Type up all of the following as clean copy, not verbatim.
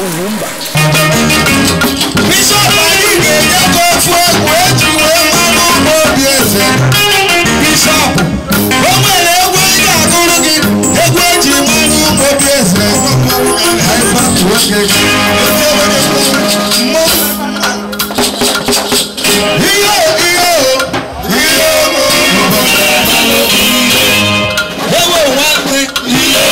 Ugwumba. Bishop anyị ga-enyekwa ofu egwu eji wee mmanụ ụmụ obi eze. Bishop, o nwere egwu anyị ga-agụrụ gị, egwu eji mmanụ ụmụ obi eze. Ihe ihe ihe ewe nwanne ihe.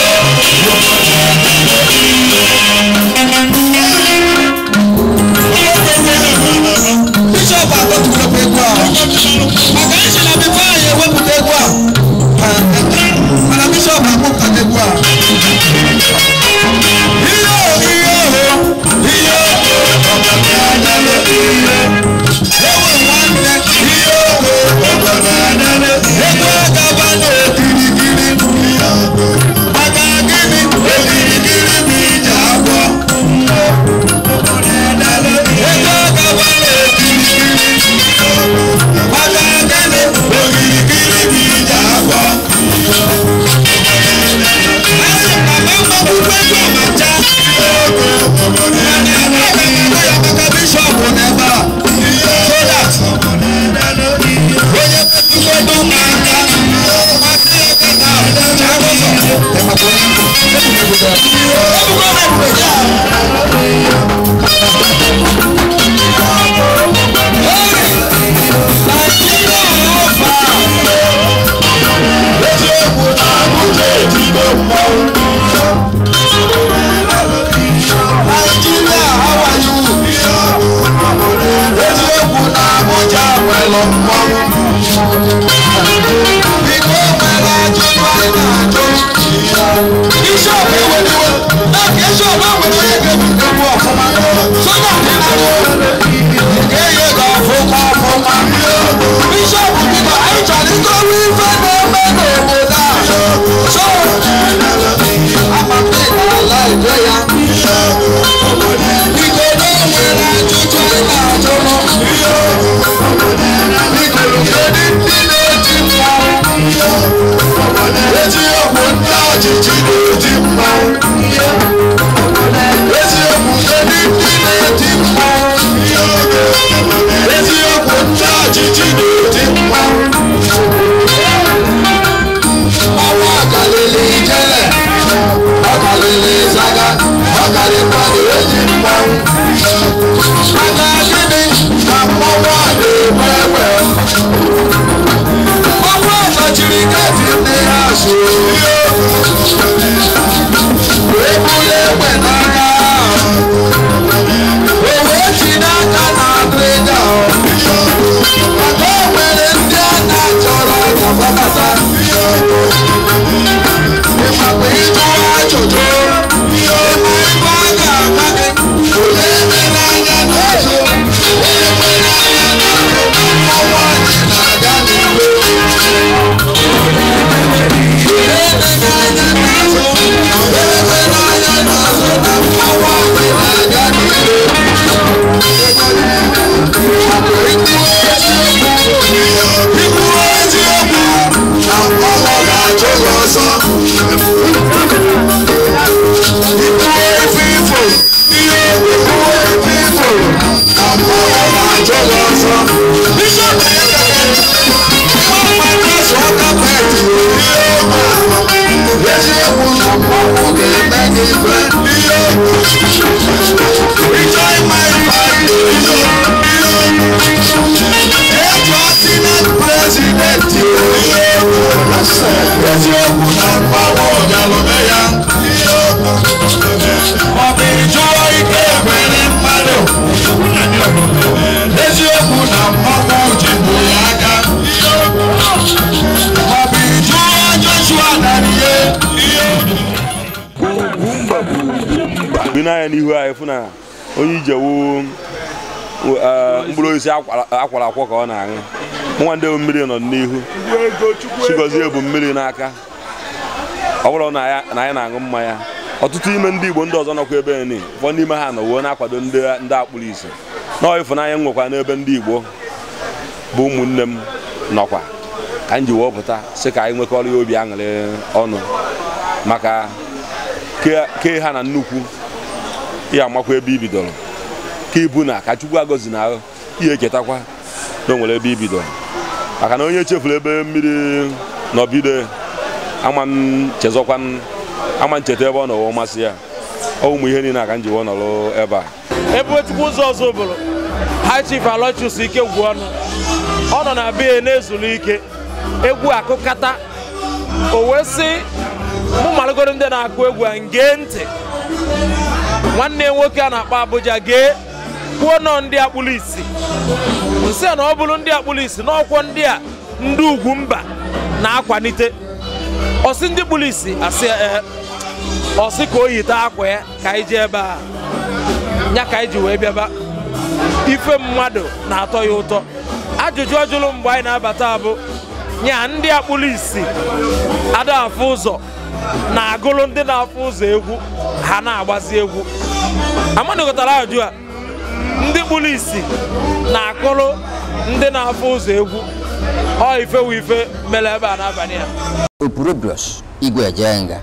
Bishop akọtụrụ egwu a maka isi na bifo anyị ewepụta egwu a, mana bishọp akpụpụta egwu a. Ihe ihe ihe ewe nwanne ihe ego agaba n'okirikiri maka gịnị? Okirikiri bụ ije agwọ. Ego agaba n'okirikiri maka gịnị? Okirikiri bụ ije agwọ. Asị mama mmakwụkwọ ego amacha mana aga m agụ ya maka bishọp n'ebe a, so that onye metụgodo m aka masị ya kata chaa ụzọ. Ebugo m ebube ya. Nigeria ọfa eziokwu na Abuja etigo mmọnwụ. Nigeria, how are you? Eziokwu na Abuja nwere mmọnwụ. Biko nwere ajụjụ anyị na-ajụ. Bishọp eweliwe na bishọp enwere onye ga-ebute egwu ọfụma so that ị nara ga-enye gị ọfụma ọfụma. Bishọp, biko anyị chọrọ ịkọwa ife na-eme n'obodo a. So amamihe ala ede ya. Biko na o nwere ajụjụ anyị na-ajụ. Biko kedu ndị na-eti mmanwụ? Eziokwu ndị ọchịchị na-eti mmanwụ. Eziokwu kedu ndị na-eti mmanwụ? Eziokwu ndị ọchịchị na-eti mmanwụ. Mmanwụ ọkalịlị ijele, ọkalịlị ịzaga, ọkalịkwadị enyi mmanwụ. Maka gịnị ka mmanwụ a na-egbe egbe? Mmanwụ ọzọchiri geeti ndị ha so wee buru egbe n'aka, o wee ji n'aka na trịga, maka o nwere ndị a na-achọrọ ka gbabata. Ịmakwa ịjụ ajụjụ, ịma ebe a ga-ama gị, onye emere anya n'azụ, onye nwere anya n'azụ, mmanwụ anyị na-aga n'ihu. Onye emere anya n'azụ, onye nwere anya n'azụ, na mmanwụ anyị na-aga n'ihu. Ikwu eziokwu na mmanwụ ga-achụ gị ọsọ. Ikwu efe ifo, ikwu efe ifo na mmanwụ ga-achụ gị ọsọ. Bishọp sụọ kapeti. Eziokwu na mmanwụ ga-eme gị ife. Ịchọ ịma ife anyị ga-eji Senate President. Eziokwu na mmanwụ ga-alụme ya. Ọ bụ ịjụọ ike ekwere mmadụ. Eziokwu na mmanwụ jibụ ya aka. Ọ bụ ịjụọ Joshua Dariye. Bi n'anya n'ihu anyị fụ na onye ije wu mkpụrụ osisi akwara akwọ ka ọ na-aṅụ. Nwa ndị mmiri nọ n'ihu Chigozie bụ mmiri n'aka. Ọ bụrụ na anyị na-aṅụ mmanya, ọtụtụ ime ndị Igbo ndị ọzọ nọkwa ebe ni, ụfọdụ n'ime ha nọwuo na-akwado ndị akpụrụ ise. Na ịfụnanya m nwekwa n'ebe ndị Igbo bụ ụmụnne m nọkwa ka m ji wee pụta sị ka anyị nwekọrọ ya obi aṅụrị ọnụ maka ke ha na nnukwu Ya amakwa ebe i bidoro ka ibu na ka Chukwu agọzi na ahụ ihe echetakwa na o nwere ebe i bidoro maka na onye chefuru ebe mmiri nọbido ama nchezọkwa ama ncheta ebe ọ nọwọ masị ya ọ ụmụ ihe niile aka njiwe nọrọ ebe a. Ebe Chukwu ụzọ ọzọ bụrụ High Chief Aloysius Ikegwuonu ọ nọ na be na-ezuru ike egwu akụkata o wee sị mụ malụgoro ndị na-akụ egwu a ngee ntị nwanne nwoke a na-akpọ Abuja gee kwuo nọ ndị akpụlụ isi nsị na ọ bụrụ ndị akpụlụ isi n'ọkwọ ndị a ndị ugwu mba na-akwalite ọsị ndị kpụlụ isi asị ọsị ka o yite akwa ya ka anyị jee ebe a ya ka anyị ji wee bịaba ife mmadụ na-atọ ya ụtọ ajụjụ ọ jụrụ mgbe anyị na-abata abụ nya ndị akpụlụ isi ada afụ ụzọ na-agụlụ ndị na-afụ ụzọ egwu ha na-agbazi egwu amanụgọtara ajụ a ndị kpụlụ isi na-akụlụ ndị na-afụ ụzọ egwu ọ ife wu ife mere ebe a n'abalị a. Opurobios Igwe Ejenga.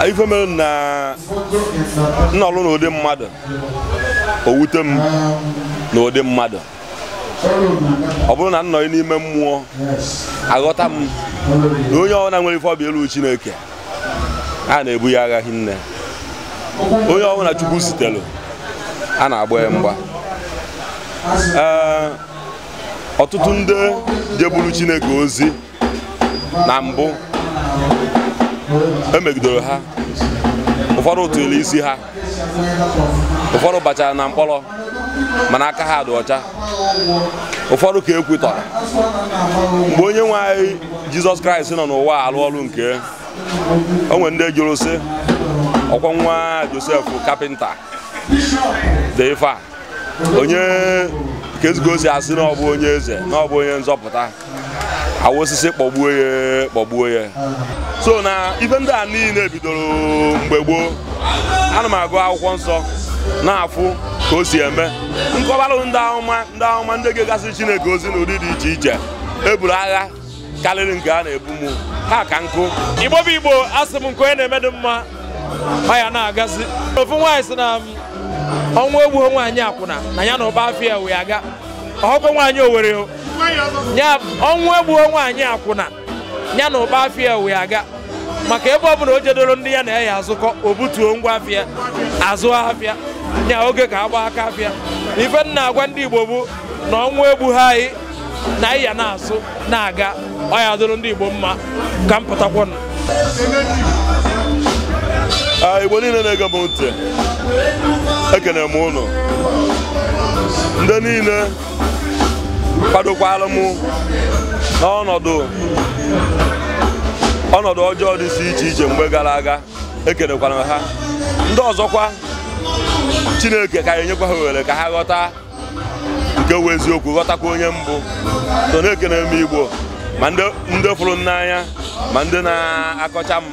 Ife mere na nnọrụ n'ụdị mmadụ o wute m n'ụdị mmadụ ọ bụrụ na nnọọ n'ime mmụọ aghọta m na onye ọbụla nwere ife ọbịa elu Chineke a na-ebu ya agha hinne onye ọbụla Chukwu zitere a na-agba ya mgba. Ee, ọtụtụ ndị jeburu Chineke ozi na mbụ emegidere ha, ụfọdụ tụrụ isi ha, ụfọdụ bachara na mkpọrọ mana aka ha dị ọcha, ụfọdụ ka ekwutọrọ. Mgbe onye nwe anyị Jizọs Kraịst nọ n'ụwa alụ ọrụ nke o nwere ndị jụrụ sị ọkwa nwa Josef kapịnta dị ife a onye ka ezigbo si asị na ọ bụ onye eze na ọ bụ onye nzọpụta, awa osisi kpọgbuo ya kpọgbuo ya. So na ife ndị a niile bidoro mgbe gboo. Ana m agụ akwụkwọ nsọ na-afụ ka o si eme nkọbalụ ndị ahụma ndị ga-egasị Chineke ozi n'ụdị dị iche iche eburu agha karịrị nke a na-ebu mụ ha ka nkụ. Igbo bụ Igbo, asị m nke onye na-emedụ mma ọ ya na-agazi. Ofu nwaanyị sị na ọnwa egbughị nwaanyị akwụna na ya na ụba afịa wee aga ọhụkwa nwaanyị Owere ya ọnwụ egbughị nwaanyị akwụna ya na ụba afịa wee aga maka ebe ọ bụla o jedoro ndị ya na ya azụkọ o butuo ngwa afịa azụ afịa nya oge ka agba aka afịa. Ife nna agwa ndị Igbo bụ na ọnwụ egbughị anyị na anyị ya na-azụ na-aga ọ ya dụrụ ndị Igbo mma ka m pụtakwọnụ. Igbo niile na-ege m ntị, ekene m ụnụ ndị niile kwadokwara m n'ọnọdụ ọjọọ dị iche iche mgbe gara aga, ekenekwara m ha. Ndị ọzọkwa Chineke ka enyekwa ha ohere ka ha ghọta nke wụ eziokwu, ghọtakwa onye mbụ. So na-ekene m Igbo ma ndị fụrụ m n'anya ma ndị na-akọcha m,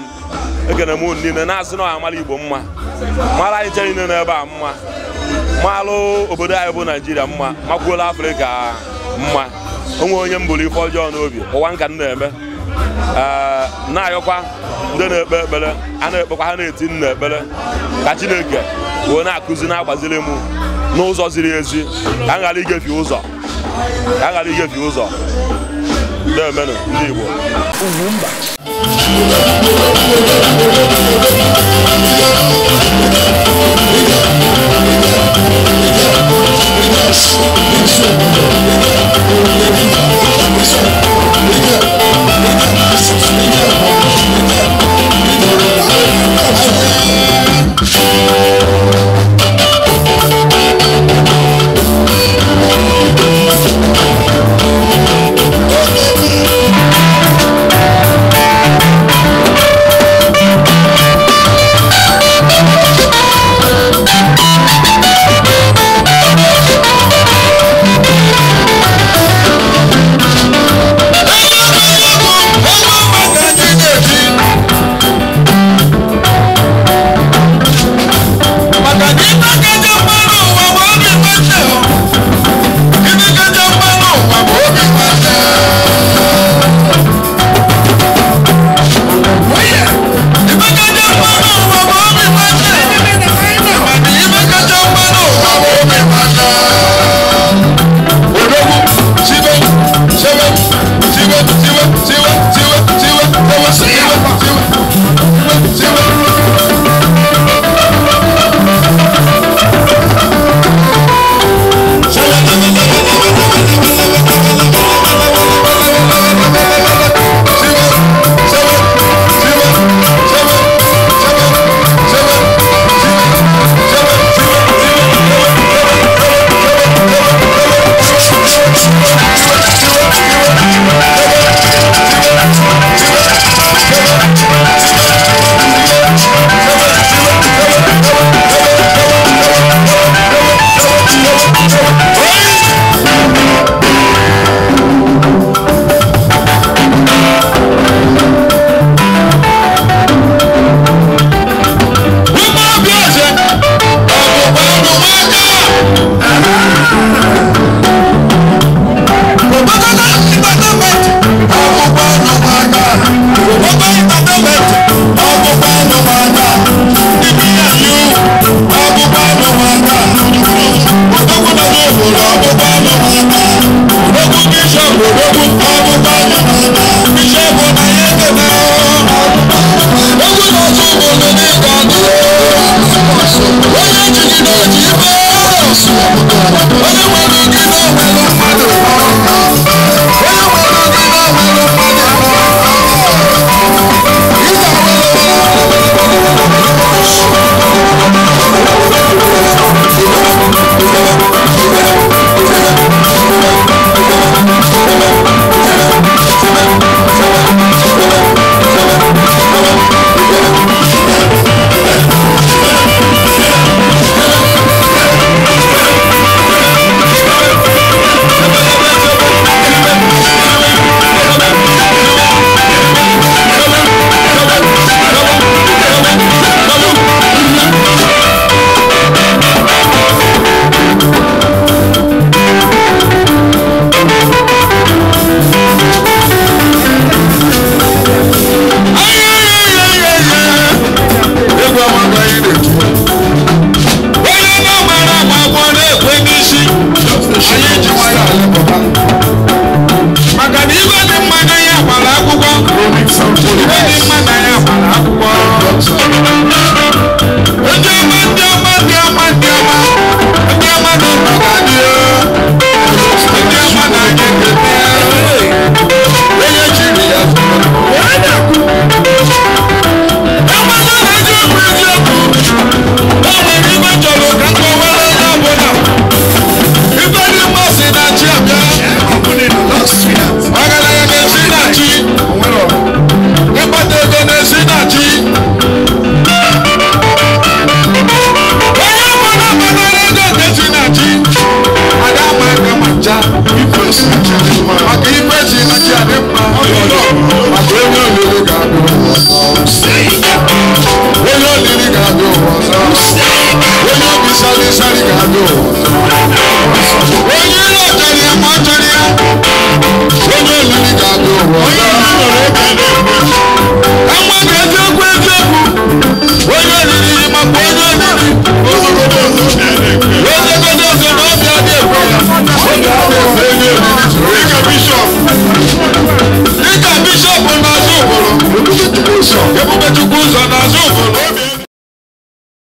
ekene m unu niile na-asị na amara Igbo mma, mara anyị chere niile n'ebe a mma, malụ obodo anyị bụ Naijiria mma, makwuola Afrịka mma. Onwe onye m bụrụ ife ọjọọ n'obi ụwa nka m na-eme. Ee, na-ayọkwa ndị na-ekpe ekpere, a na-ekpekwa ha na-eti nna ekpere ka Chineke wee na-akụzi na-agbaziri m n'ụzọ ziri ezi ka m ghara igefe ụzọ, ka m ghara igefe ụzọ. Na-emenụ ndị Igbo.